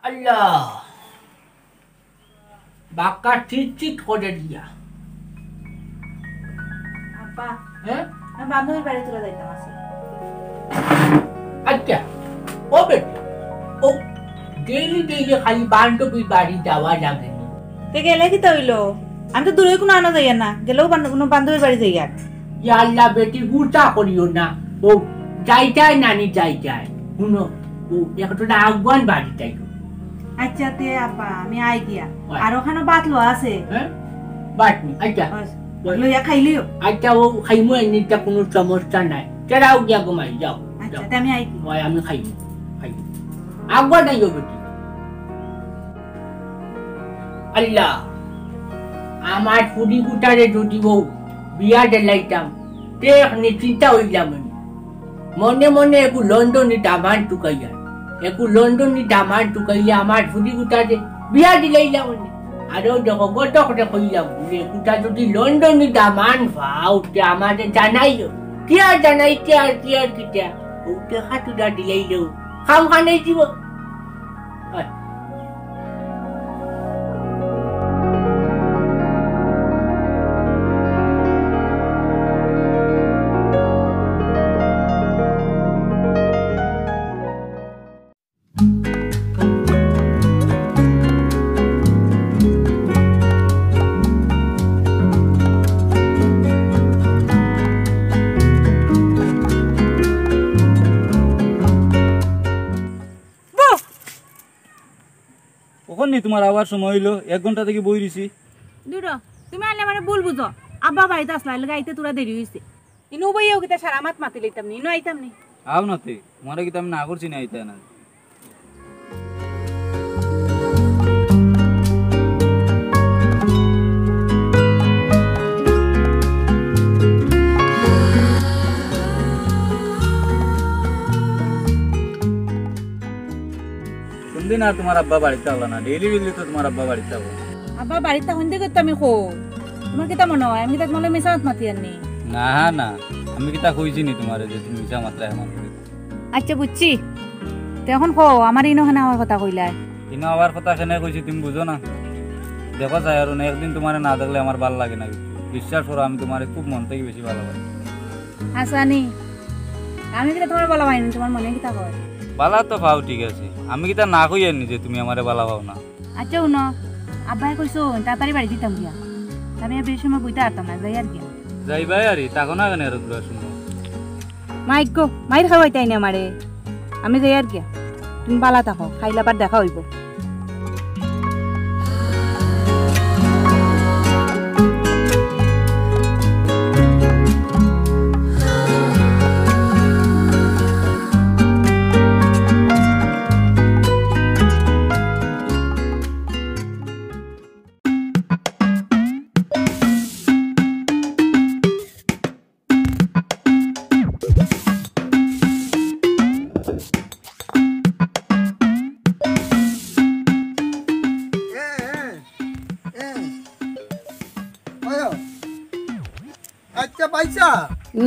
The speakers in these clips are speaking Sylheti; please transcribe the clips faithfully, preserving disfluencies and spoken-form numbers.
আল্লাহ, বাক্কা ঠিক ঠিক করে দিয়া। আব্বা, হ্যাঁ? আমি বান্ধবীর বাড়ি তোরা যাইতাম আছে। আচ্ছা, ও বেটি, ও ডেইলি ডেইলি খালি বান্ধবীর বাড়ি যাওয়া লাগে। তে গেলে কিতা অইলো? আমি তো দূরে কুনু আনা যাইয়ার না, গেলেও বান্ধ-, কুনু বান্ধবীর বাড়ি যাইয়ার। ইয়া আল্লাহ বেটি, গুসা করিও না। ও যাইতায় নানি যাইতায়। হুনো, ও একটা আগুয়ান বাড়ি যাইও। আচ্ছা তে আপা, আমি আই গিয়া। হয়। আর ওখানো ভাত লওয়া আছে। হ্যাঁ? ভাত নি, আচ্ছা। বাস, ওই। লইয়া খাইলিও। আচ্ছা, ও খাইমু এমনিটা কুনু সমস্যা নাই। তেরাও গিয়া ঘুমাই যাও, আচ্ছা, যাও। তে আমি আই কি? ওই আমি খাইমু, খাইমু। আগুয়ান আইও বেটি। আল্লাহ, আমার ফুড়ি গুটারে যদি বউ বিয়া দিলাইতাম, তে এক নিশ্চিন্তা অইলাম আমি। মনে মনে একু লন্ডনি দামান টুকাইয়া, একু লন্ডনি দামান টুকাইয়া আমার ফুড়ি গুটারে বিয়া দিলাইলাম আমি। আরো দেখো, গত করে কইলাম, যে গুটা যদি লন্ডনি দামান পাও, তে আমারে জানাইও। কিয়া জানাইতে আর কিয়া কিতা? ও টেকা টুকা দিলাইলেও খাম খানাই দিব। অখন নি তুমার আবার সময় অইলো, এক ঘন্টা থাকি বই রইছি। দুরো, তুমি আইলে আমারে ভুল বুঝো। আব্বা বাড়িত আছলা, এর লাগি আইতে থুড়া দেরি অইছে। ইনো বইয়াও কিতা সারা মাত মাতি লইতাম নি, ইনো আইতাম নি। আও না তে, তুমারে কিতা আমি না করছি নি আইতায় না। কুনদিন আর তুমার আব্বা বাড়িত আইলা না? ডেইলি ডেইলি তো তুমার আব্বা বাড়িত আইবো। আব্বা বাড়িত থাকইন দেখি তো আমি কই। তুমার কিতা মনে অয় আমি কিতা তুমার লগে মিছা মাত মাতিয়ার নি? না, না, আমি কিতা কইছি নি তুমারে যে তুমি মিছা মাতরায় আমার লগে? আচ্ছা, বুঝছি। তে অখন কও, আমারে ইনো কেনে আওয়ার কথা কইলায়? ইনো আওয়ার কথা কেনে কইছি তুমি বুঝো না? দেখো চাই আর না, একদিন তুমারে না দেখলে আমার ভালা লাগে না। বিশ্বাস করো, আমি তুমারে খুব মন থাকি বেশি ভালা পাই। হাছানি, আমি কিতা তুমারে ভালা পাই নি, তুমার মনে কিতা কয়? ভালা তো পাও, ঠিক আছে, আমি কিতা না কইয়ার নি যে তুমি আমারে ভালা পাও না? আচ্ছা, হুনো, আব্বায় কইছইন, তাড়াতাড়ি বাড়ি দিতাম গিয়া। আমি আর বেশি সময় বইতে পারতাম না, যাইয়ার গিয়া। যাইবায় আরি, থাকো না কেনে আরো থুড়া সময়? মাইক গো, মাইর খাওয়াইতায় নি আমারে। আমি যাইয়ার গিয়া। তুমি ভালা থাকো, কাইল আবার দেখা অইবো। আচ্ছা, পয়সা।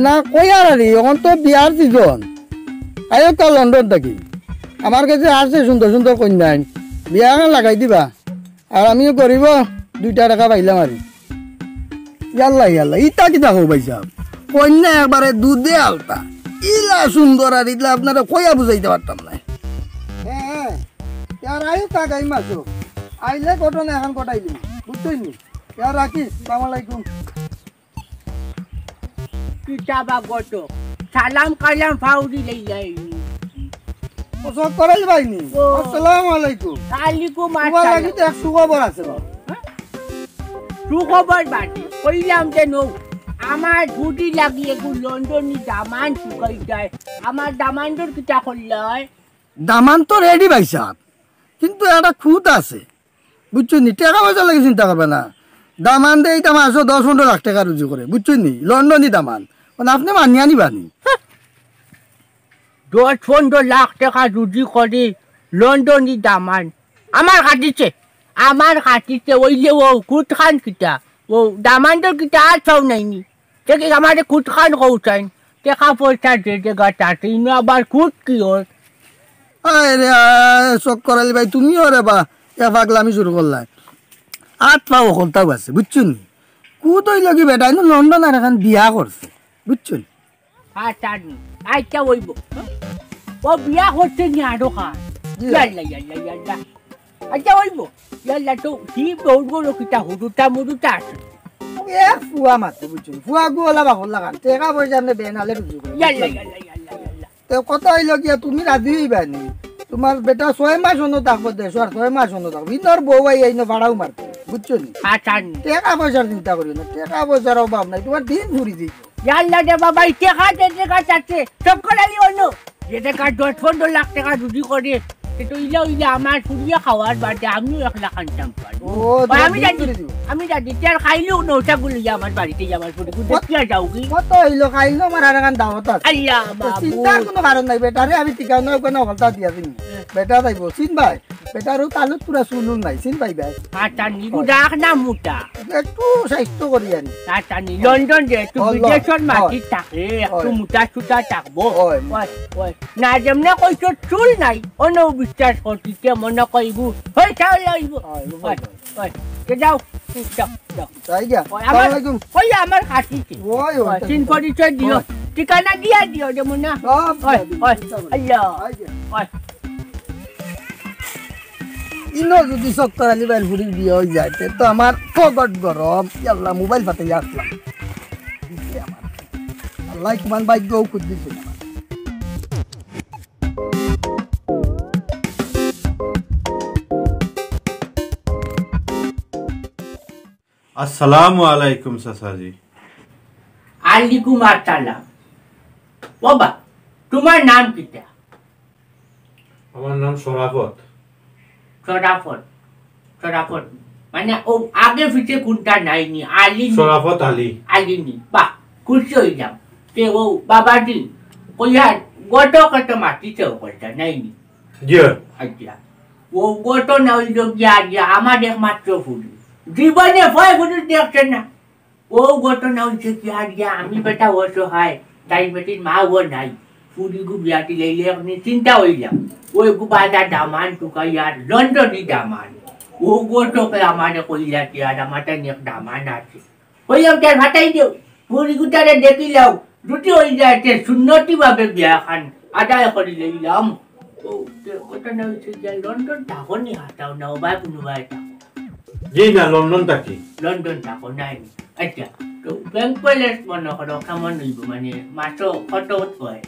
না, কই আর আরি, অখন তো বিয়ার সিজন। আইও তা লন্ডন থাকি। আমার গেছে আছে সুন্দর সুন্দর কইন্যা। বিয়া লাগাই দিবা। আর আমিও গরিব, দুইটা টেকা পাইলাম আরি। ইয়াল্লা, ইয়াল্লা, ইতা কিতা কও ভাইসাব? কইন্যা একবারে দুধে আলতা। ইলা সুন্দর আর ইলা আপনারে কইয়া বুঝাইতাম পারতাম নায়। হ্যাঁ, হ্যাঁ। ইয়ার আইও তা গাই মাসো। আইলে ঘটনা অখন ঘটাইলি। বুঝছইন নি? ইয়ার রাখি, সালাম আলাইকুম। কিতা বা গত? সালাম কালাম ফাউরি লইলাই। ও সব করাই ভাইনি। ও। আসসালামু আলাইকুম। ওয়ালাইকুম তুমার আসসালাম। লাগি তো এক সুখবর আছে বাবা। হ্যাঁ? সুখবর বাটি। কইলাম যে নৌ, আমার গুটি লাগি এগু লন্ডনি দামান টুকাইতায়। আমার দামান্দর কিতা করলায়? দামান তো রেডি ভাইসাব, কিন্তু একটা খুঁত আছে। বুঝছো নি? টেকা পয়সার লাগি চিন্তা করবে না। দামান্দে ইতা মাসো দশ পনেরো লাখ টেকা রুজি করে, বুঝছো নি? লন্ডনি দামান। মানে আপনে মানিয়া নিবা নি? দশ পনেরো লাখ টেকা রুজি করে, লন্ডনী দামান। আমার খাটিছে, আমার খাটিছে, অইলে অউ কুতখান কিতা, অউ দামান্দর কিতা আত পাও নাইনি। তে কিতা আমারে কুতখান কওছাইন, টেকা পয়সা যে জাগাত আছে, ইনো আবার কুত কিওর? আরে, আ, চক্কর আলী ভাই, তুমিও রে বা, এ পাগলামি শুরু করলায়। আত পাও অকলতাউ আছে, বুঝছো নি? কুত অইলো কি বেটা, ইনো লন্ডন আর এখান বিয়া করছে, বুঝছো নি? আচ্ছা, নি। আচ্ছা, অইবো। ও বিয়া করছে নি আরো খান? জি। ইয়াল্লা, ইয়াল্লা, ইয়াল্লা। আচ্ছা, অইবো। ইয়াল্লা, তো কি বউগুলো কিতা হুরুতা মুরুতা আছে? এ ফুয়া মাত্র, বুঝছো নি? ফুয়া গু ওলা বাপর লাখান। টেকা পয়সা আপনি বেনালে রুজি করে, ইয়াল্লা, বুঝছো নি? ইয়াল্লা, ইয়াল্লা, ইয়াল্লা। তে কথা অইলো গিয়া, তুমি রাজি অইবা নি? তুমার বেটা ছয় মাস অনো থাকবো দেশো, আর ছয় মাস অনো থাকবো। ইনোর বউ আইয়া ইনো ভাড়াও মারতো, বুঝছো নি? আচ্ছা, নি। টেকা পয়সার চিন্তা করিও না, টেকা পয়সার অভাব নাই, তুমার দিন ফুরি দিত। ইয়াল্লা রে বাবা, ই টেকা যে জাগাত আছে, চক্কর আলী অনো। যে জাগাত দশ পনেরো লাখ টেকা রুজি করে, সে তো ইলা অইলে আমার ফুরিয়ে খাওয়ার বাদে আমিও এক লাখ আনতাম পারি। ও, ও, তুমার আমি দিন জানি, ফুরি দিব। আমি জানি, তে আর খাইলেও নৌটা গুলো আমার বাড়িতে আমার ফুরি গুলো কত, দেখিয়া যাওগি। কত অইলো খাইল আমার আর এখান দাওয়াত আছে। আল্লাহ তো মাবুদ। চিন্তার কোনো কারণ নাই, বেটারে আমি ঠিকানা ওখানে হলতা দিয়া দিন। হ্যাঁ। বেটা যাইবো, চিন ভাই। বেটারও তালুত পুরা চুলুন নাই, চিন ভাই ভাই। আচ্ছা, নিগু রাখ না মোটা। একটু স্বাস্থ্য করি আনি। আচ্ছা, নি লন্ডন যে একটু ও, ল-, বিদেশর মাটি হয়। থাকে, একটু হয়। মোটা সুটা থাকবো। হয়। ওই, ওই। না যেমনে কইছো চুল নাই, অন্য বিশ্বাস করছি, কে মনে কইবু, হই তাহলে অইবু। হয়, হয়, হয়। হয়। তে যাও, যাও, যাও। তাই গিয়া। ওই আমার, আসসালামু আলাইকুম। ওই আমার খাসি কি? ওই, ওই, ওই, তাই চিন গিয়া। পরিচয় দিও। ওই। ঠিকানা দিয়া দিও, যেমন না। সব ওই, দিয়া দিবো, ওই, চিন্তা করো না। আল্লাহ। তাই গিয়া। ওই। ইনো যদি চক্কর আলী ভাইর ফুরির বিয়া অই যায়, তে তো আমার ফগট গরম। ইয়াল্লা, মোবাইল ফাটাইয়া আসলাম। আল্লাহ, কিমান ভাগ্য খুঁজ দিছে আমার। আসসালামু আলাইকুম চাচাজি। আলাইকুম আসসালাম। বাবা, তুমার নাম কিতা? আমার নাম শরাফত। শরাফত, শরাফত। মানে, ও আগে পিছে কুনটা নাইনি? আলী নি? শরাফত আলী। আলী নি? বাহ, খুশি অইলাম। তে ও বাবাজি, কইয়া গত কত মাতিছে ও কইতা নাইনি? জি। আচ্ছা। ও গত না অইল গিয়া, গিয়া আমার একমাত্র ফুরি। জীবনে ভয় ফুরি দেখছে না। ও ঘটনা অইছে কি, আর গিয়া আমি বেটা অসহায়, তাই বেটির মা ও নাই। ফুরিগু বিয়াটি লইলে এমনি চিন্তা অইলাম। ওই গু বাদা দামান টুকাই আর লন্ডনি দামান। ও গো তোকে আমারে কইলা কি আর আমার তাই এক দামান আছে। কইলাম, "তাই ফাটাই দেও, ফুরিগুটারে দেখিলাও, যদি অই যায়, তে সুন্নতি ভাবে বিয়া খান আদায় করি লইলাম।" ও, তে ঘটনা অইছে যে লন্ডন থাকো নি, হাতাও না, ও ভাই, কোনো ভাই থাকো। জি না, লন্ডন থাকি। লন্ডন থাকো, নাই নি। আচ্ছা, তো ব্যাংক ব্যালেন্স মনে করো কেমন অইব, মানে মাসো কত হয়?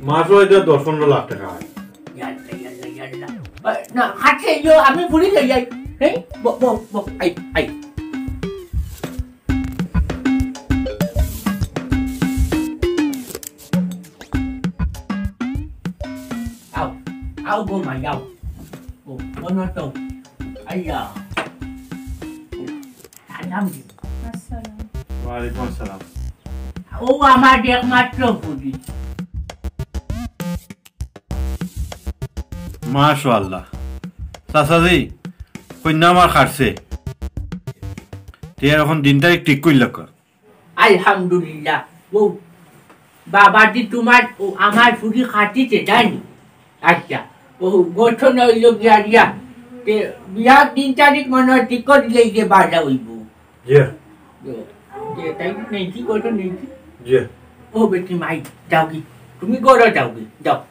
মাসো এটা দশ পনেরো লাখ টাকা হয়। ইয়াল্লা, ইয়াল্লা, ইয়াল্লা। আ, না, হাতে ইয়ো, আমি ভুলি যাই, যাই। এই, ব-, ব-, ব-, আই, আই। আও, আও গো মাই, আও। ও, মনে তো। আইয়া। ও, সালাম দিও। আসসালাম। ওয়ালাইকুম আসসালাম। ও আমার একমাত্র ফুরি। মাশাআল্লাহ। চাচাজি, কইন্যা আমার খাটছে। তে এখন দিন তারিখ ঠিক করিলাউক্কা। আলহামদুলিল্লাহ। ও বাবাজি, তোমার, ও আমার ফুরি খাটিছে, জানি? আচ্ছা, ও গঠন অইল গিয়া দিয়া। তে বিয়ার দিন তারিখ মনে হয় ঠিক করিলে যে বাজা অইব। জি। জি, তাই নেই কি গঠন নেই কি? জি। ও বেটি মাই, যাও কি? তুমি ঘরো যাও কি? যাও।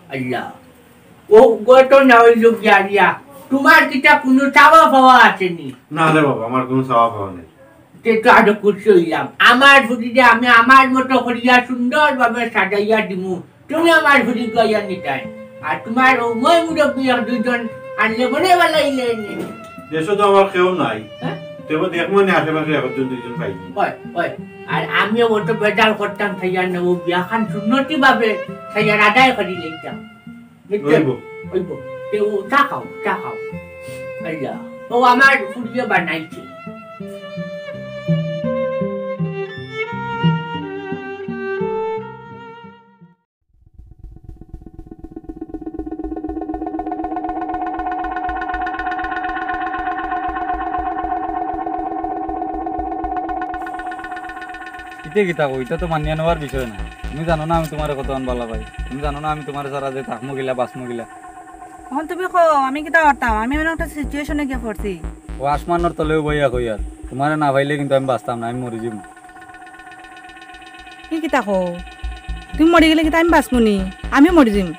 আল্লাহ। ও গঠন অইল গিয়া দিয়া। তোমার কিতা কোনো চাওয়া পাওয়া আছেনি? না রে বাবা, আমার কোনো চাওয়া পাওয়া নেই। তে তো আরো খুশি অইলাম। আমার ফুরিরে আমি আমার মতো করিয়া সুন্দরভাবে সাজাইয়া দিমু। তুমি আমার ফুরি গইয়া নিতাই। আর তোমার ও মই মুরব্বি এক দুইজন আনলে মনে বালা ইলে নি। দেশো তো আমার কেউ নাই। হ্যাঁ? তেবো দেখমু নি আশেপাশে একজন দুইজন পাই। ওই, ওই। আর আমিও অত বেজাল করতাম, সাইয়ার না, ও বিয়াখান সুন্নতি ভাবে সাইয়ার আদায় করি লইতাম। বুঝছো? অইব। অইব। তে ও চা খাও, চা খাও। আইয়া। ও আমার ফুরিয়ে বানাইছে। তে কিতা কও, ইতা তো মানিয়া নেওয়ার বিষয় না। তুমি জানো না আমি তুমারে কতখান ভালা পাই। তুমি জানো না আমি তুমারে ছাড়া যে থাকমু কিলা, বাঁচমু কিলা। অখন তুমি কও, আমি কিতা করতাম? আমি এমন একটা situation-এ গিয়া পড়ছি। ও আসমানর তলে উবাইয়া কইয়ার, তুমারে না পাইলে কিন্তু আমি বাঁচতাম না, আমি মরি যিমু। ই কিতা কও? তুমি মরি গেলে কিতা আমি বাঁচমু নি? আমি মরি যিমু।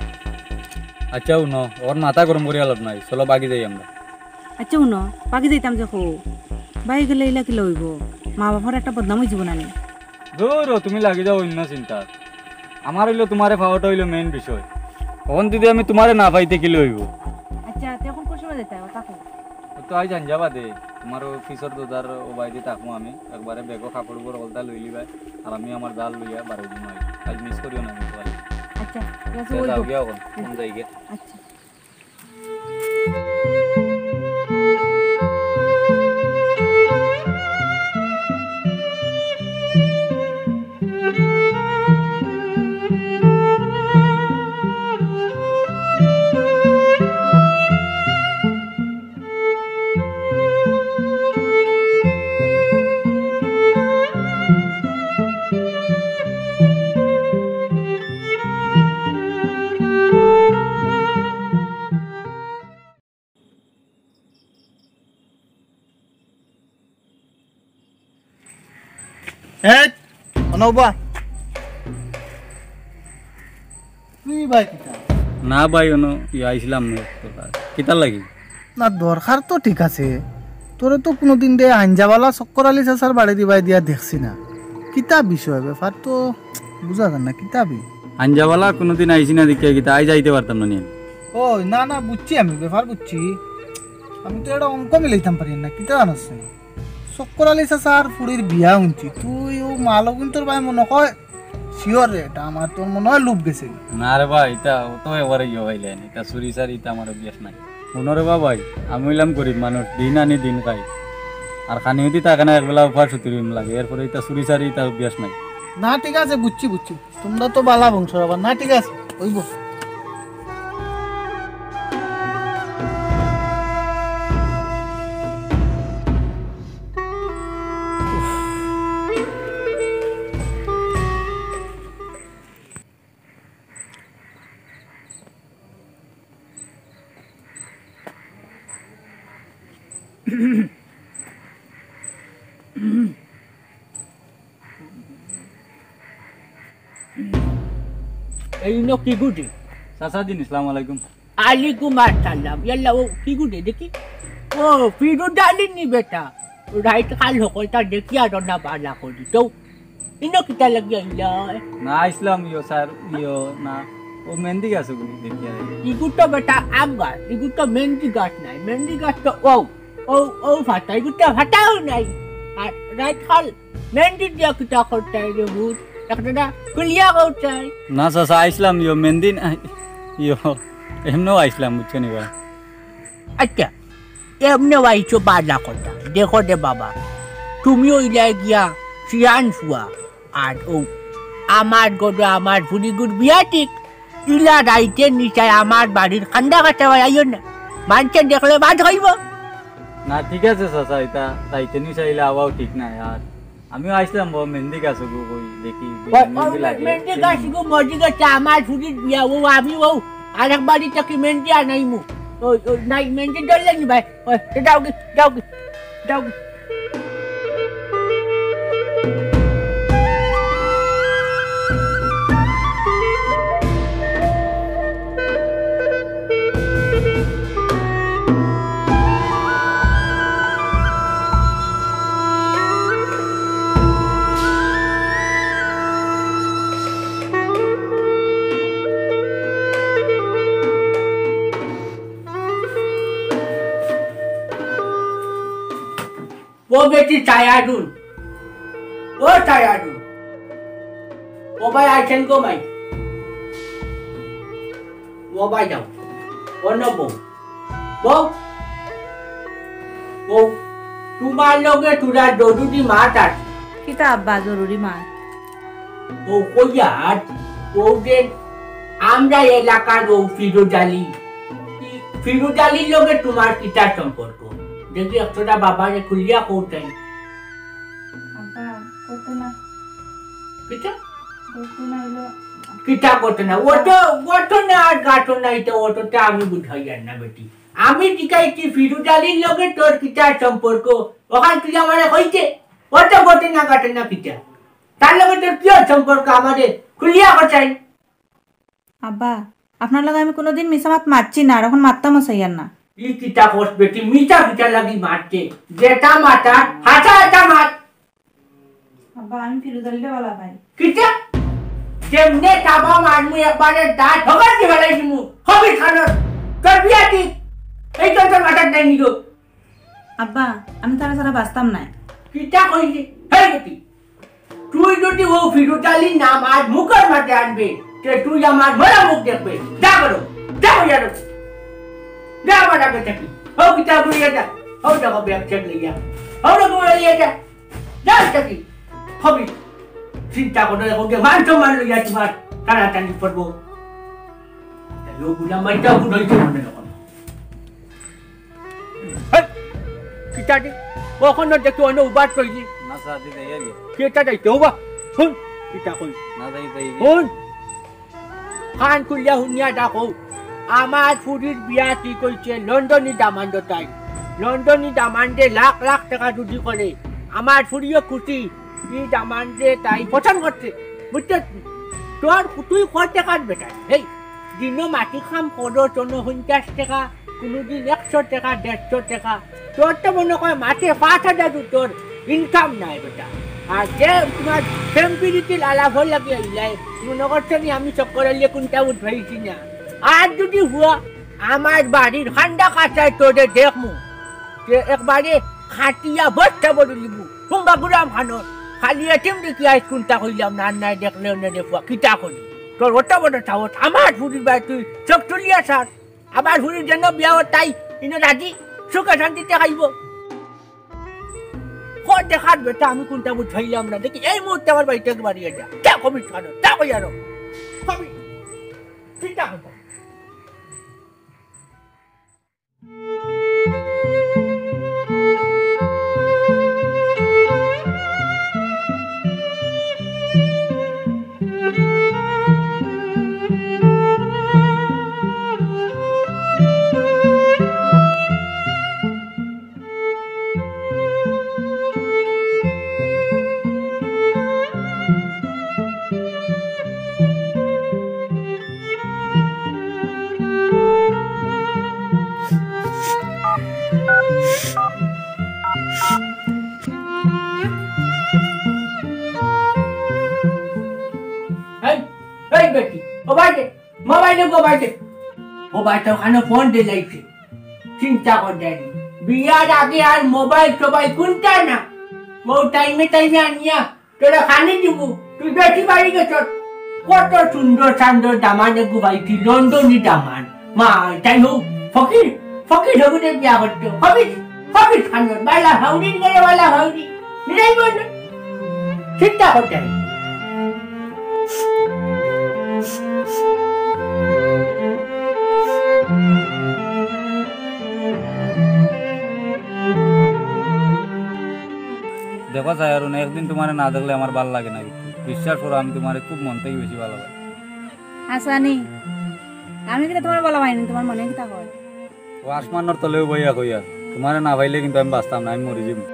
আচ্ছা, হুনো, অখন মাথা গরম করিয়া লাভ নাই, চলো বাগি যাই আমরা। আচ্ছা, হুনো, বাগি যাইতাম যে কও, বাগি গেলে ইলা কিলা অইবো? মা বাপর একটা বদনাম অইযিবো না নি? দূর ও, তুমি লাগি যাও অইন্য চিন্তাত। আমার অইলো তুমারে পাওয়াটা অইলো main বিষয়। অখন যুদি আমি তুমারে না পাই তে কিলা অইবো? আচ্ছা, তে অখন কুন সময় যাইতায়, অতা কও। ও তো আইজ আঞ্জা বাদে, তুমার অউ পিছর দরজার অউ বায়দি থাকমু আমি। একবারে ব্যাগো কাপড় উপর অকলতা লইলিবায়, আর আমি আমার জাল লইয়া বারই যিমু আইজ। আইজ miss করিও না কিন্তু। আচ্ছা, ঠিক আছে, তে অউ যাও তো। গিয়া অখন, হুম। ফোন যাই গিয়া। আচ্ছা। এই, অনো বা। তুই ভাই কিতা? না ভাই, অনো ইয়া আইছিলাম না। কিতার লাগি? না, দরকার তো ঠিক আছে। তোরে তো কুনুদিন দে আঞ্জাবালা চক্কর আলী চাচার বাড়িদি বায়দি দিয়া দেখছি না। কিতা বিষয়, ব্যাপার তো বুঝা যার না, কিতা বি? আঞ্জাবালা কুনুদিন আইছি না দেখিয়া কিতা, আইজ আইতে পারতাম না নি আমি। ও, না, না, বুঝছি আমি, ব্যাপার বুঝছি। আমি তো এটা অঙ্ক মিলাইতাম পারি না, কিতা জানোস নি? চক্কর আলী চাচার ফুড়ির বিয়া হুনছি, তুই অউ মালগুন্তর ভাই মনো কয় sure রে, এটা আমার তো মনো অয় লোভ গেছে। না রে ভাই, ইতা অত একবারে ইয়ে অইলে না, ইতা চুরি চারি ইতা আমার অভ্যাস নাই। হুনো রে বা ভাই, আমি অইলাম গরিব মানুষ, দিন আনি দিন খাই, আর খানি অদি থাকে না, একবেলা উপাস অতি লাগে, এরপরে ইতা চুরি চারি ইতা অভ্যাস নাই। না, ঠিক আছে, বুঝছি, বুঝছি। তুমরা তো বালা বংশর আবার, না, ঠিক আছে, অইবো। এই নকি গুটি? চাচা দিন, আসসালামু আলাইকুম। আলাইকুম আসসালাম। ইয়াল্লা, ও কি গুটি দেখি? ও, ফিরুজ আলী নি বেটা? রাইত কাল হকলতা দেখি আর না বালা করি। তো, ইনো কিতা লাগি আইলা? না, আইসলাম ইয়ো স্যার, ইয়ো না। ও মেহেন্দি গাছ ওগুলি দেখি আর। ইগু তো বেটা আম গাছ, ইগু তো মেহেন্দি গাছ নাই। মেহেন্দি গাছ তো ও, ও, ও ফাটা, ইগু তো ফাটাও নাই। আর রাইত কাল মেহেন্দি দিয়া কিতা করতায় রে ভূত? একটা না খুলিয়া করতায়। না চাচা, আইসলাম ইয়ো মেহেন্দি না, ইয়ো এমনেও আইসলাম, বুঝছো নি বা? আচ্ছা, এমনেও আইছো বালা কথা। দেখো দে বাবা, তুমি অইলায় গিয়া শিয়ান ফুয়া, আর ও আমার গরু আমার ফুড়িগুর বিয়া ঠিক, ইলা রাইতে নিশায় আমার বাড়ির কান্দা কাটাবায় আইও না, মানষে দেখলে বাদ অইবো। না, ঠিক আছে চাচা, ইতা রাইতে নিশায় ইলা আওয়াও ঠিক নায়। আর আমিও আইসলাম বা মেহেন্দি গাছ ওগু কই দেখি, ওই, মেহেন্দি ওই, লাগে। মেহেন্দি গাছ গো, মজি গাছ, আমার ফুড়ির বিয়া, ও আমি ও আরেক বাড়ি থাকি মেহেন্দি আনাইমু। ওই, ওই, নাই, মেহেন্দি ধরলে নি ভাই? ওই, যাও গি, যাও গি, যাও গি। ও বেটি ছায়াডুন, ও ছায়াডুন, ও ভাই আইছেন গো মাই, ও ভাই যাও, অনো বউ, বউ, বউ, তুমার লগে থুড়া জরুরি মাত আছে। কিতা আব্বা জরুরি মাত? ও কইয়ার, ও যে আমরা এলাকার ও ফিরোজ আলী, ই ফিরোজ আলীর লগে তুমার কিতা সম্পর্ক? দেখি একটা বাবারে খুলিয়া কও তাই। আব্বা, কত না। কিতা? ঘটনা অইলো, কিতা ঘটনা? অত ঘটনা আর ঘটনা, ইটা অতটা আমি বুঝাইয়ার না বেটি। আমি জিকাইছি ফিরুজ আলীর লগে তোর কিতা সম্পর্ক? অখান তুই আমারে কইতে, অত ঘটনা ঘটনা কিতা? তার লগে তোর কিতা সম্পর্ক? আমারে খুলিয়া কছাইন। আব্বা, আপনার লগে আমি কুনুদিন মিছা মাত মাতছি না, আর অখন মাততামও চাইয়ার না। ই কিতা কস বেটি, মিছা কিতা লাগি মাততে? যেটা মাতার, হাছা হাছা মাত। আব্বা, আমি ফিরুজ আলীরে ভালা পাই। কিতা? যেমনে থাবা মারমু একবারে দাঁত হগার দি ফালাই দিমু। হবি খানোর। তোর বিয়া ঠিক। এই তো তোর মাথার নাই নিগো। আব্বা, আমি তারে ছাড়া বাঁচতাম নায়। কিতা কইলি? হেই বেটি, তুই যদি অউ ফিরুজ আলীর নাম আজ মুখর মাঝে আনবে, তে তুই আমার মরা মুখ দেখবে। যা করো, যা কইয়ারো। যা আমার আগে থাকি। অউ কিতা করিয়া যা। অউ দেখো ব্যাগ চেক লইয়া। অউ দেখো লইয়া যা। যা থাকি। হবি। চিন্তা করো, এখন যে মান সম্মান লইয়া তোমার টানাটানি করবো। তাই অউ গুলাম ভাইটাও বুঝাইছে মনে হয়। হেই, কিতা দি? অখনো দেখি অনো উবাত কইলি। না স্যার, দিতে গেলি। কিতা যাইতে উবা? হুন, কিতা কই? না যাই, যাই। হুন। কান খুলিয়া হুনিয়া দেখো। আমার ফুরির বিয়া ঠিক অইছে লন্ডনী দামান্দ তাই। লন্ডনী দামান্দে লাখ লাখ টেকা রুজি করে। আমার ফুরিও খুশি। ই দামান্দে তাই পছন্দ করছে। বুঝছস নি? তোর তুই কয় টেকার বেটা? হেই, দিনো মাটি কাম করো, চনো পঞ্চাশ টেকা, কুনুদিন একশো টেকা, দেড়শো টেকা। তোর তো মনে কয় মাসে পাঁচ হাজার তোর income নাই বেটা। আর যে তোমার প্রেম পিরিতির আলাপ হল লাগি আইলাই, মনে করছো নি আমি চক্কর আলিয়ে কুনটা উঠাইছি না। আর যদি হুয়া আমার বাড়ির খান্দা কাছায় তোরে দেখমু, যে একবারে খাটিয়া বস্তা বড় লিবু। হুঙ্গা গুলাম খানোর, খালি এটিম দেখি আইস কুনটা কইলাম না, আর নাই দেখলে অন্য দেখুয়া, কিতা করি? তোর অত বড় সাহস, আমার ফুরির বাড়ি তুই চোখ তুলিয়া সার। আমার ফুরির যেন বিয়া অর তাই ইনো রাজি, সুখে শান্তিতে খাইব। কয় দেখার বেটা, আমি কুনটা বুঝাইলাম না। দেখি এই মুহূর্তে আমার বাড়িতে একবার ইয়ে যা। যা কবি খানোর, যা কই আরো। কবি, চিন্তা করবো। এই, এই বেটি, ও বাইরে, মোবাইল দে, মোবাইল দে। ও ভাই, তোর কানে ফোন দিলাইছে। চিন্তা কর দেন। বিয়ার আগে আর মোবাইল টোবাইল কুনটা না। ও টাইমে টাইমে আনিয়া তোরে খানি দিমু, তুই বেশি বাড়ি গেছস। কত সুন্দর সুন্দর দামান এগু পাইছি, লন্ডনী দামান। মা, তাই হোক, ফকির, ফকির হবু রে বিয়া করতো। হবিস, হবিস খানোর, বালা হাউরি গেলে বালা হাউরি। মিলাই বল, চিন্তা করতে হবে। দেখো চাই আর না, একদিন তোমারে না দেখলে আমার ভালা লাগে না। বিশ্বাস করো, আমি তোমারে খুব মন থাকি বেশি ভালা পাই। আচ্ছা নি, আমি কিন্তু তোমার ভালা পাইনি, তোমার মনে কিতা কয়? ও আসমানর তলেও বইয়া কইয়ার, তোমারে না পাইলে কিন্তু আমি বাঁচতাম না, আমি মরি যাইমু।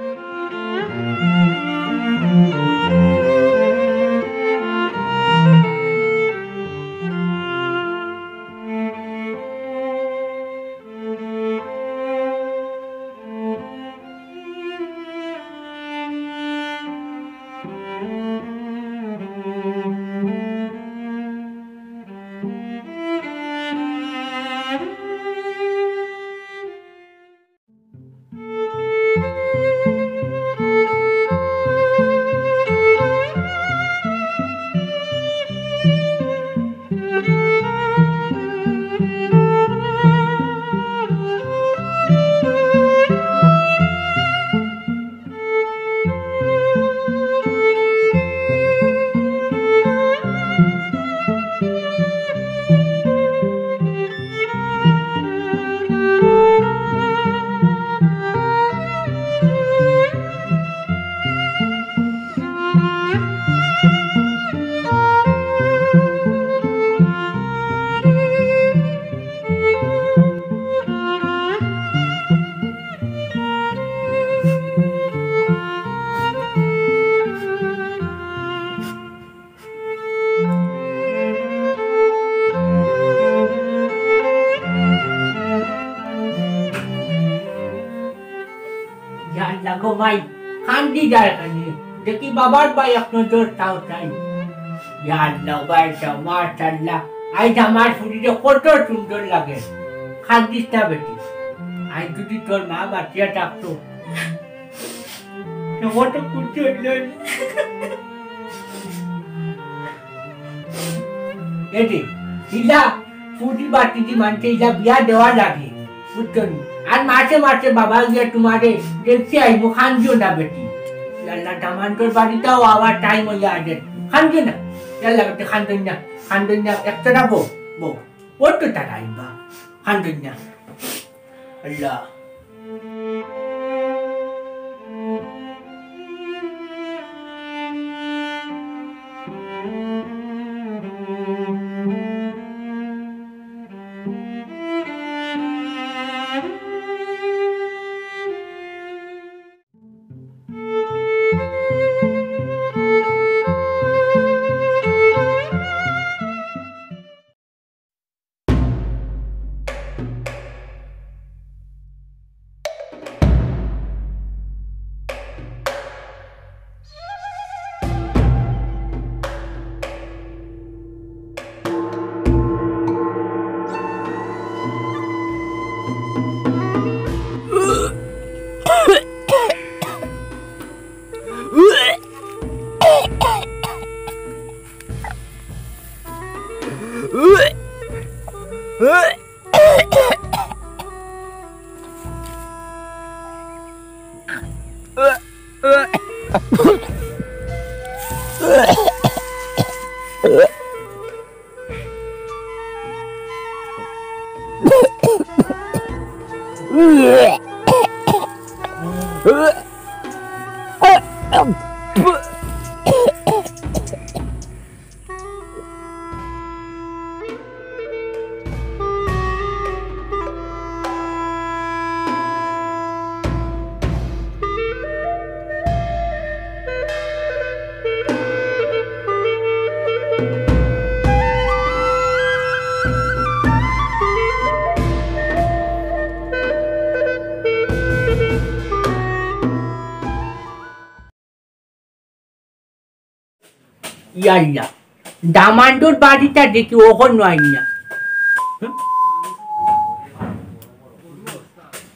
আগো মাই, কান্দি যায় কেনে? দেখি বাবার বায় এক নজর চাও চাই। ইয়া আল্লাহ, ভাই চাও, মাশাআল্লাহ। আইজ আমার ফুরিরে কত সুন্দর লাগে। কান্দিস না বেটি। আইজ যদি তোর মা বাঁচিয়া থাকতো, তে কত খুশি অইলো। এরে, ইলা পুঁজি বাতি দি মানষে ইলা বিয়া দেওয়া লাগে, বুঝছো নি? আর মাসে মাসে বাবা গিয়া তোমারে দেখি আইবো, কান্দিও না বেটি। ইয়াল্লা, দামান্দর বাড়িটাও আবার টাইম অইয়া আছে, কান্দিও না। ইয়াল্লা বেটি, কান্দইন না, কান্দইন না, একটা না বউ, বউ, বউ তো তারা আইবা, কান্দইন না। আল্লাহ। ইয়াল্লা, দামান্দর বাড়িটা দেখি অখন নয় না।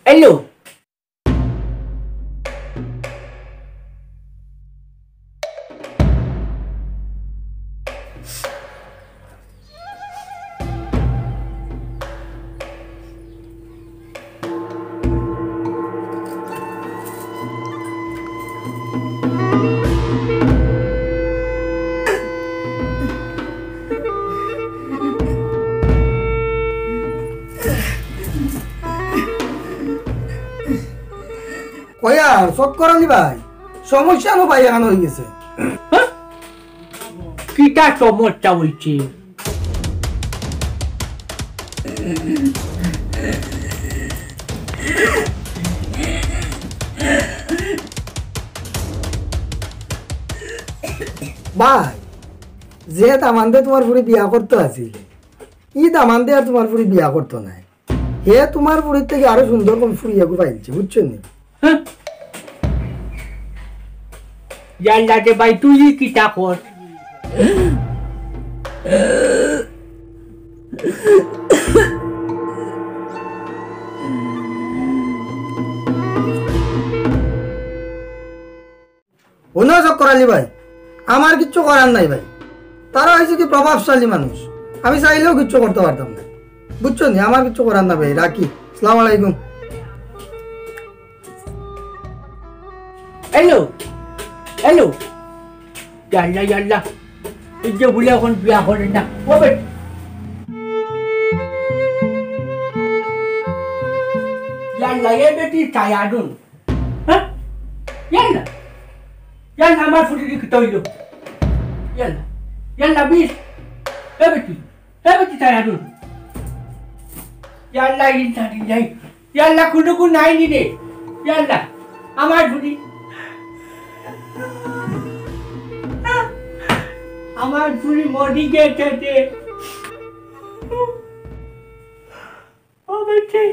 হ্যালো। কই আর চক্কর আলী ভাই, সমস্যা নো ভাই, এখান অই গেছে। হ্যাঁ? কিতা সমস্যা অইছে? ভাই, যে দামান্দে তোমার ফুরি বিয়া করতো আছিল, ই দামান্দে আর তোমার ফুরি বিয়া করতো নায়। হে তোমার ফুরির থাকি আরো সুন্দর কোন ফুরি এগু পাইলছে, বুঝছো নি? হ্যাঁ? ইয়াল্লা রে ভাই, তুই কিতা কর? হুনো চক্কর আলী ভাই, আমার কিচ্ছু করার নাই ভাই। তারা অইছে কি প্রভাবশালী মানুষ, আমি চাইলেও কিচ্ছু করতে পারতাম না, বুঝছো নি? আমার কিচ্ছু করার না ভাই, রাখি। আসসালামু আলাইকুম। Hello, hello. ইয়াল্লা, ইয়াল্লা। এই যে বলে অখন বিয়া করে না। ও বেটি। ইয়াল্লা, এ বেটি ছায়া দুন। হ্যাঁ? ইয়াল্লা। ইয়াল্লা, আমার ফুরির কিতা অইলো? ইয়াল্লা। ইয়াল্লা, বিষ। এ বেটি। এ বেটি, ছায়া দুন। ইয়াল্লা, ইন্না লিল্লাহি। ইয়াল্লা, কুনু গুণ নাই নি রে। ইয়াল্লা, আমার ফুরি। আমার ফুরি মরি গেছে রে। ও বেটি,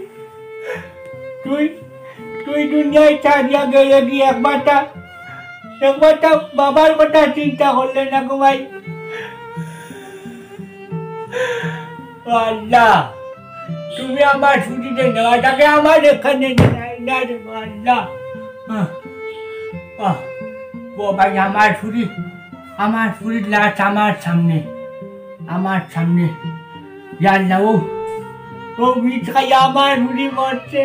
তুই তুই দুনিয়া ছাড়িয়া গেলে কি একবারটা, একবারটা বাবার কথা চিন্তা করলে না গো ভাই? ও আল্লাহ, তুমি আমার ছুরিটা নেওয়াটাকে আমার এখানে নেয় না রে আল্লাহ। আহ, আহ, ও ভাই, আমার ছুরি, আমার ছুরির লাশ আমার সামনে, আমার সামনে। ইয়া আল্লাহ, ও, ও বিষ খাইয়া আমার ছুরি মরছে।